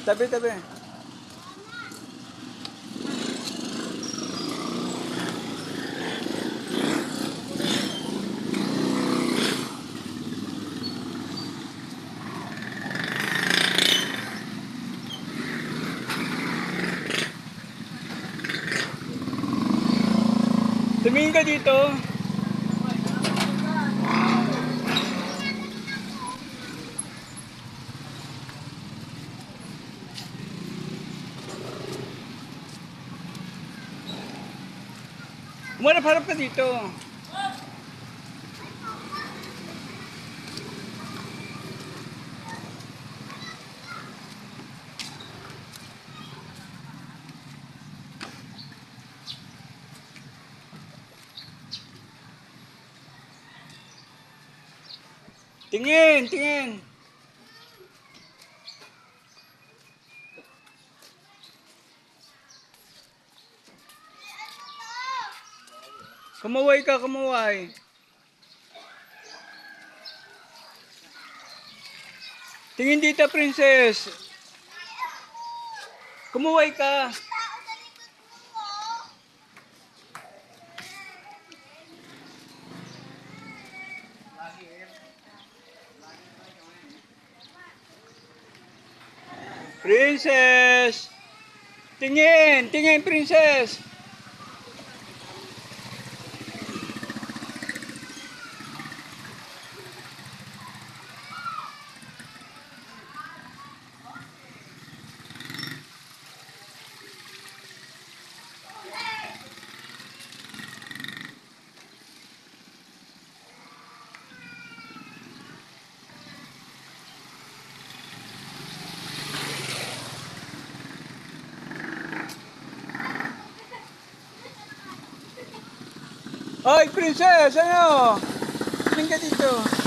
Tabi, tabi. Tumingin ka dito. Umarap-harap ka dito. Tingin, tingin. Kumaway ka, kumaway. Tingin dito, princess. Kumuway ka. Tao sa likod mo, oh. Princess! Tingin! Tingin, princess! Hoy, princess! Ano? Tingin ka dito.